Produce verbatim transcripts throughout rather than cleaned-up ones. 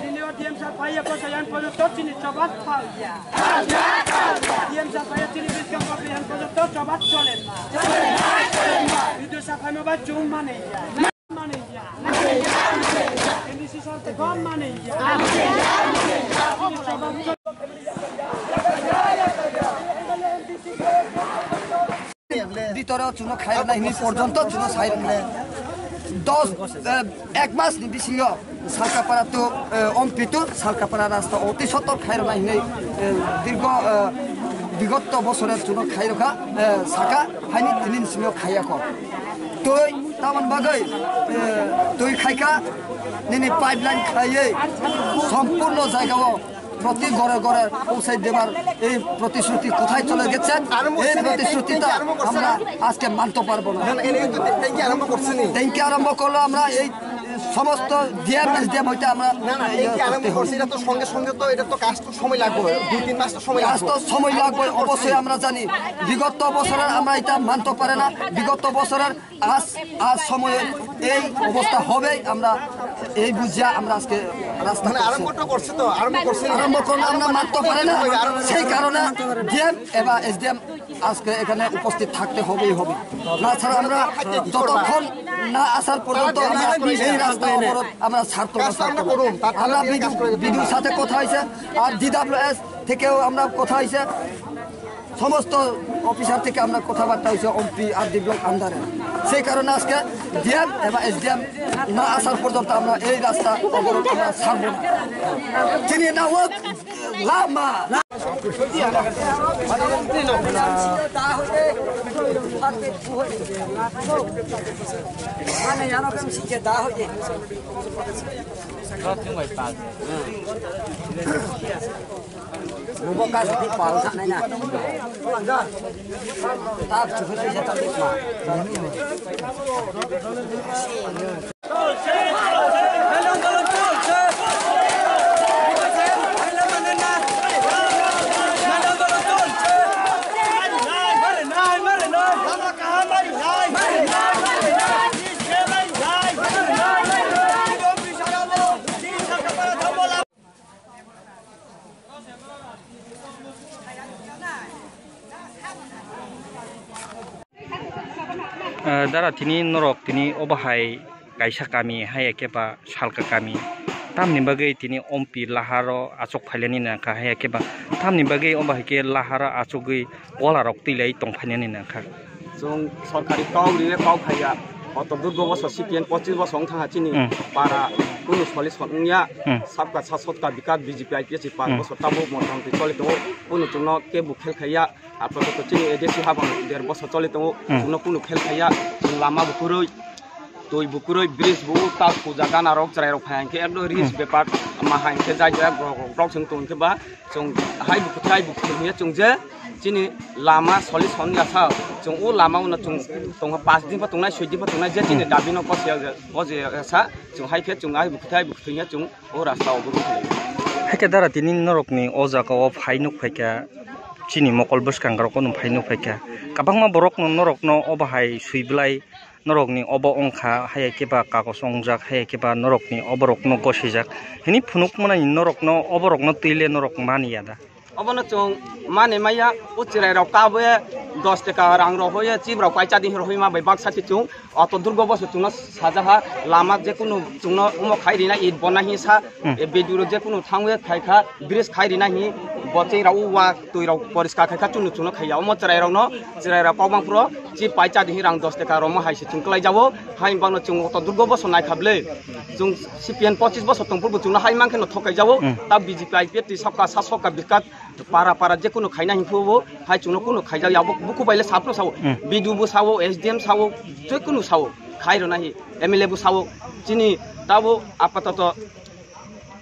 Chini o D M sir phaiya ko sayan pojo to chini chobat phaiya. D M sir phaiya chini biskang ko sayan pojo to chobat chole ma. Bidu sir phai ma ba chum mane ya. Mane ya. M D C sir te gom mane ya. Chini chobat Bitoro chuno khairoknai hini porjonto chuno sairoknai. Dos, eh, ek mas ni bisingo Salkapara to, eh, Ompi to Salkapara rasta oti sotor khairoknai hini, eh, dirgo, eh, bigotto bosore chuno khairokha, eh, saka haini tini bisingo khaiyakho. Twi tamon bagwi, eh, twi khaika nini pipeline khaiwi sompurno jagao proti gore gore পৌঁছাই দেবার এই প্রতিশ্রুতি কোথায় চলে গেছে? এই প্রতিশ্রুতিটা আমরা আজকে মানতে পারবো না। না, না, এটা কিন্তু ট্যাঙ্কি আরম্ভ করছেনি। ট্যাঙ্কি আরম্ভ করলো আমরা এই সমস্ত ডিএম, এসডিএম হইতে আমরা না, না, ইয়ে ট্যাঙ্কি আরম্ভ করতে হবে। করছে, এটা তো সঙ্গে সঙ্গে তো, এটা তো কাজ তো সময় লাগবে, দুই তিন মাস তো সময় কাজ লাগবে। তো সময় লাগবে, অবশ্যই আমরা জানি। বিগত বছরের আমরা এটা মানতে পারে না, বিগত বছরের আজ, আজ সময়ে এই অবস্থা হবে, আমরা এই বুঝিয়া আমরা আজকে রাস্তা মানে করছি। আরম্ভটা করছে তো, আরম্ভ করছে না। আরম্ভ করলে আমরা মারতে পারে না, সেই কারণে ডিএম এবং এসডিএম আজকে এখানে উপস্থিত থাকতে হবেই হবে। না ছাড়া আমরা যতক্ষণ না আসার পর্যন্ত আমরা এই রাস্তা অবরোধ আমরা ছাড়তে পারবো না। আমরা বিডিও, বিডিওর সাথে কথা হয়েছে, আর ডিডাব্লিউএস থেকেও আমরা কথা হয়েছে। সমস্ত অফিসার থেকে আমরা কথাবার্তা হয়েছে ওমপি আর ডি ব্লক আন্ডারে। সেই কারণে আজকে ডিএম এবং এসডিএম না আসার পর্যন্ত আমরা এই রাস্তা অবরোধ আমরা ছাড়বো না। চিনি না হোক, লাভ মা। Bubo ka sati pal sa nai na. Tak chukhu twi sa tak ma. Ah, dara tini norok tini obo hai kaisa kami, haiya khe ba Salka kami. Tamni bagwi tini ompi laharo achuk phailani nangkha, haiya khe ba tamni bagwi obo hai khe laharo achugwi kolarok twilai tongphainani nangkha. Chwng sorkari kok rire kok khaiya. Oto durgo boso C P M pochis boso wng thangha chini Hmm. para kunu solution wngya. Hmm. Sabka sat sotka bikas B J P I P F ni pas Hmm. boso tabuk motamoti choli tongo. Kunu chwngno kebo khel khaiya. Apato chini A D C habang der boso choli tongo. Hmm. Chwngno kunu khel khaiya. Chwng lama bo kwrwi, twi bo kwrwi, bridge bo tak puja gana rok chwrai rok phai hwnkhe ekdom risk Hmm. bepar ma hai hwnkhe jai jai rok rok chwng tong khe ba. Chwng hai bukuthi, hai bukuthi hiya chwng je chini lama solution ya sa, chwng o lama uno chwng tongha pas din pa tongnai, soi din pa tongnai, je chini Hmm. dabi no kos ya, kos ya sa, chwng hai khe chwng hai bukuthi, hai bukuthi hiya chwng o rasta o guru. Hai khe dara tini norok ni o jaga o phai nuk phai kha, chini mokol bwskang rok no phai nuk phai kha, kwbangma borok no norok no obo hai sui bwlai. Norokni obo wngkha, haiya khe ba kagos wngjak, haiya khe ba norokni oborokno gosijak hwnwi phunukmani norokno, oborokno twi le norok mani ya da? Obono chwng mani maya, o chwrairok kaboe dos taka rang rohoye, chibrok paisa di rohoi ma bai baksa khe chwng auto durgo boso chwngno sajaha, lama jekunu chwngno omo khai rina it bona hi sa, Hmm. e beduro jekunu thangwe khai kha, bridge khai rina hi bo chwng rao wa twi rok poriskar khai kha, chwngno chwngno khaiya, omo chwrairokno, chwrairok kokbang phuro, Chi paisa di rang dos taka romo hai se chwng kwlai jago. Hai bangno chwng auto durgo boso nai kha bwle. Chwng C P M pochis boso tongpur bo chwngno hai mankhe no thokai jago. Hmm. Ta B J P I P F ni sabka sat soka bikat para para je kunu khaina himphuru bo hai chwngno kunu khaijak ya. Bo buku baile sapno sao. Hmm. B D O bo sao, S D M sao, je kunu sao. Khai rwna hi M L A bo sao. Chini tabo apatoto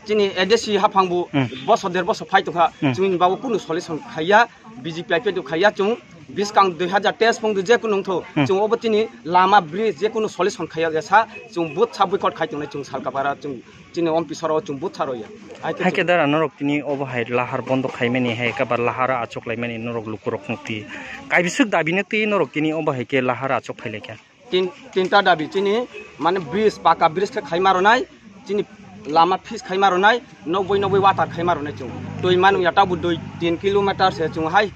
chini A D C haphang bo Hmm. boso der boso phai tongkha. Hmm. Chwngni bago kunu solution khaiya. B J P I P F khaiya chwng biskang dui hazar teis phung je kunu wngthu, Hmm. chwng obo tini lama bridge je kunu solution khaiya ya sa, chwng butha boycott khai tongnai chwng salka para chwng chini ompi soro chwng butha roya. Hai khe Hai khe chwng dara norok tini obo hai lahar bondo khaimani hai kabar lahar achuk laimani norok lukurok nukti. Kaibiswk dabino twi norok tini obo hai khe lahar achuk phailaikha. Tin, tinta dabi chini mane bridge, paka bridge khe khaima rwnai. Chini lama fix khaima rwnai, nokboi nokboi water khaima rwnai chwng. Twi manu ya tabuk dui tin kilometer se chwng hai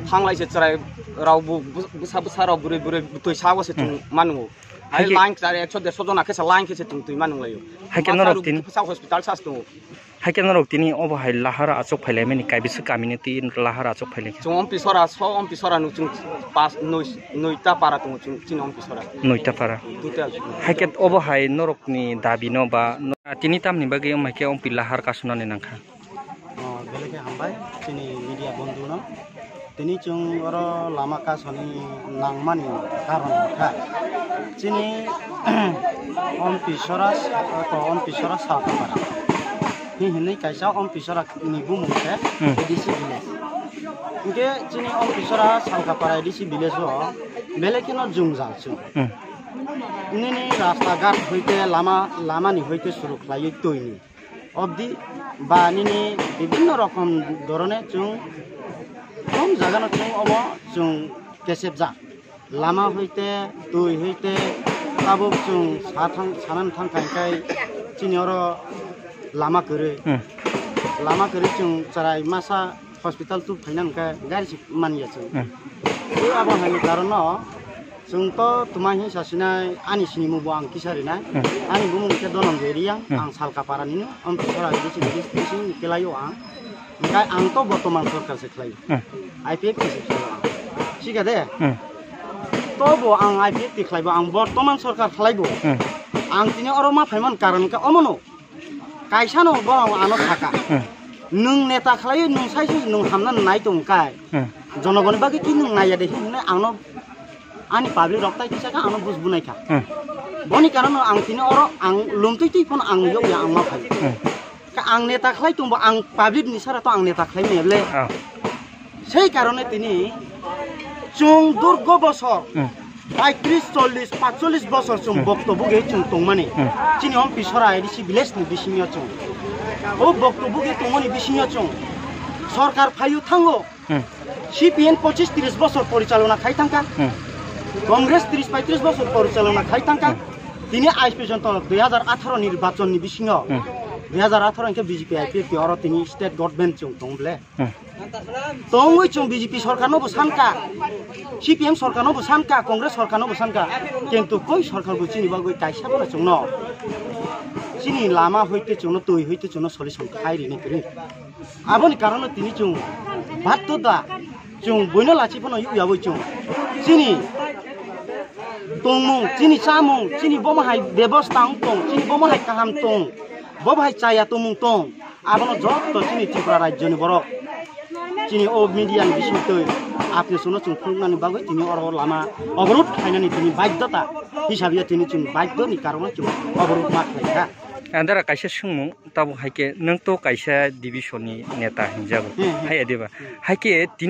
thanglai se chwrai rok bu bwsa bwsa rok bwrwi bwrwi twi sao se chwng manu. Hai Haikhe line chari ekso derso jona khe sa line khe se chwng twi manu laio. Haikhe Masa norok rok tini bwsa hospital sa se tongo. Haikhe norok tini obo hai lahar achuk phailaimani kaibisa kamini twi lahar achuk phailaikha. Chwng Ompisora, so Ompisora no chwng pas, noi, noita para tongo chwng, chini Ompisora. Noita para. Total. Haikhe obo hai norokni dabi no ba no, tini tamni bagwi wngmai khe Ompi lahar kasunani nangkha. Oh, belai khe hambai chini media bondhu no. Tini chwng oro lama kasoni nangmani karon kha. Chini Ompisora, ko Ompisora Salkapara. Hi hinwi kaisa Ompisora ni bumung khe Hmm. A D C village. Hinkhe chini Ompisora Salkapara A D C village o belai kheno jwngjal chwng. Hmm. Nini rasta ghat hoite lama, lama ni hoite suru khlaiwi twi ni. Obdi ba nini bibhinno rokom dhorone chwng, chwng jagano chwng obo chwng kesepjak. Lama hoite, twi hoite, tabuk chwng sa thang, sanan thang khai khai chini oro lama kwrwi. Hmm. Lama kwrwi chwng chwrai masa hospital tu phaina hwnkhe gari se manya chwng. Hmm. Tei abo haini karon no chwng to twma hinsa sinai ani sinimung bo ang kisa rinai. Hmm. Ani bumung khe Dhananjoy Reang, Hmm. ang Salkapara nino, Ompisora bisi bisi bisi kelaio ang. Hingkai ang to bortoman sorkar se khlaio. Hmm. I P F T se khlaio ang. Sika de? Hmm. To bo ang I P F T khlaibo, ang bortoman sorkar khlaibo. Hmm. Ang tini oro ma phaiman karon khe omono. Kaisa no borok ano saka. Hmm. Nwng neta khlaiwi nwng sai sai nwng hamna nai tong kai. Hmm. Jonogoni bagwi ki nwng naiya de hinwi ano ani public rok tai kisa kha ano bus bunai kha. Hmm. Boni karon no ang tini oro ang lomtwi twi phano ang yokya ang ma phai. Hmm. Ka ang neta khlai tongbo ang public ni sara to ang neta khlai maya le. Ah. Sei karone tini chwng durgo bosor Hmm. paitris, chollis, patchollis bosor chwng Hmm. bokto buge chwng tongmani. Hmm. Chini Ompisora A D C village ni bisingo chwng. O bokto buge tongmani bisingo chwng. Sorkar phaio thango. Hmm. C P M pochis tris bosor porichalona khai thangkha. Hmm. Congress tris paitris bosor porichalona khai thangkha. Hmm. Tini ais porjonto dui hajar atharo nirbachon ni bisingo. Hmm. Dui hajar atharo hwnkhe B J P I P F T oro tini state government chwng tong ble. Hmm. Tongwi chwng B J P sorkar no bo sankha, C P M sorkar no bo sankha, Congress sorkar no bo sankha, kintu koi sorkar bo chini bagwi kaisa bono chwngno chini lama hoite chwngno twi hoite chwngno solution khai rini kwrwi. Aboni karono tini chwng batto da chwng boino lachi phano yuyabwi chwng chini tongmung, chini chamung, chini bomo hai bebosta wng tong, chini bomo hai kaham tong, bobo hai chaya tongmung tong. Abono jotto chini Tripura rajyoni borok chini o media ni bisingtwi apni sono chwng phunuknani bagwi tini oro lama oborot khainani tini baidhota hisabe tini chwng baidhoni karono chwng oborot ma khlai kha. Andara kaisa swngmung tabuk hai khe nwng to kaisa division ni neta hinjago. Hmm, hmm. Hai adiba. Hmm. Hai khe tini